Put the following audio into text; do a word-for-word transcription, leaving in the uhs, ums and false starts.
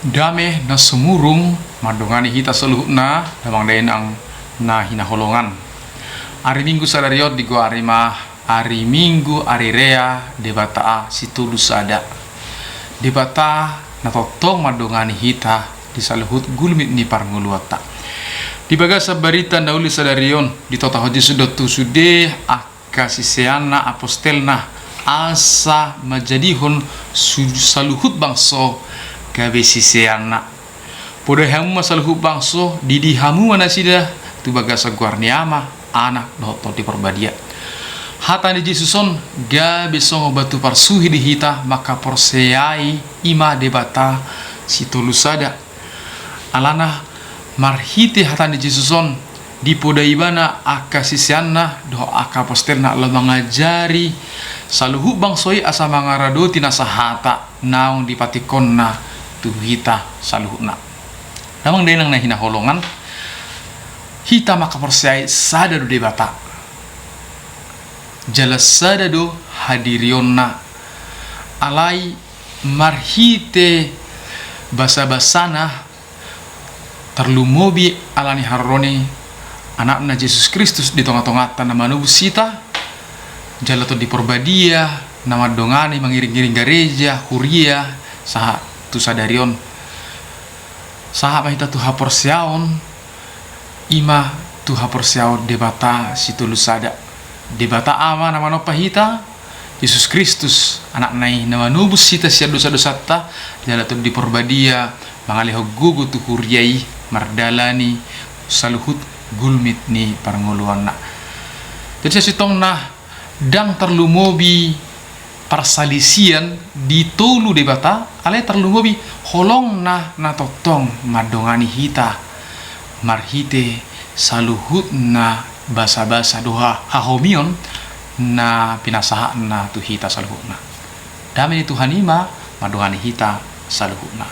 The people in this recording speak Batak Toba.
Dame na sumurung mandongani hita saluhutna, damang dainang na hinaholongan. Ari Minggu sadari on digoari ma ari Minggu ari rea Debata Sitolusada. Debata na tongtong mandongani hita di saluhut gulmit ni parngoluanta. Di bagasan barita na uli sadari on, ditotahon Jesus do tu sude angka siseanna, apostelna, asa manjadihon su-, saluhut bangso gabe siseanna. Podai hamu ma saluhut bangso, didi hamu ma nasida tu bagasan goar ni Ama, Anak dohot Tondi Parbadia. Hata ni Jesus on gabe songon batu parsuhi di hita mangkaporseai i ma Debata Sitolusada. Alana marhite hata ni Jesus on dipodai ibana angka siseanna dohot angka apostelna laho mangajari saluhut bangso i asa mangaradoti nasa hata naung dipatikkonna tu hita saluhutna. Damang dainang na hinaholongan, hita mangkaporseai sada do Debata. Jala sada do hadirionna. Alai marhite basabasana, tarlumobi ala ni haroro ni Anakna Jesus Kristus di tongatonganta na manobus hita, jala Tondi Parbadia na mandongani mangiringiring gareja, huria, sahat tu sadari on. Sahat ma hita tu haporseaon, i ma tu haporseaon Debata Sitolusada. Debata Ama na manompa hita, Jesus Kristus, Anakna i na manobus hita sian dosadosanta, jala Tondi Parbadia mangalehon gogo tu huria i mardalani saluhut gulmit ni parngoluanna. Jadi sasintongna, ndang tarlumobi parsalisian di tolu Debata, alai tarlumobi holongna na tongtong mandongani hita marhite saluhutna basabasa dohot hahomion na pinasahatna tu hita saluhutna. Dame ni Tuhan i ma mandongani hita saluhutna.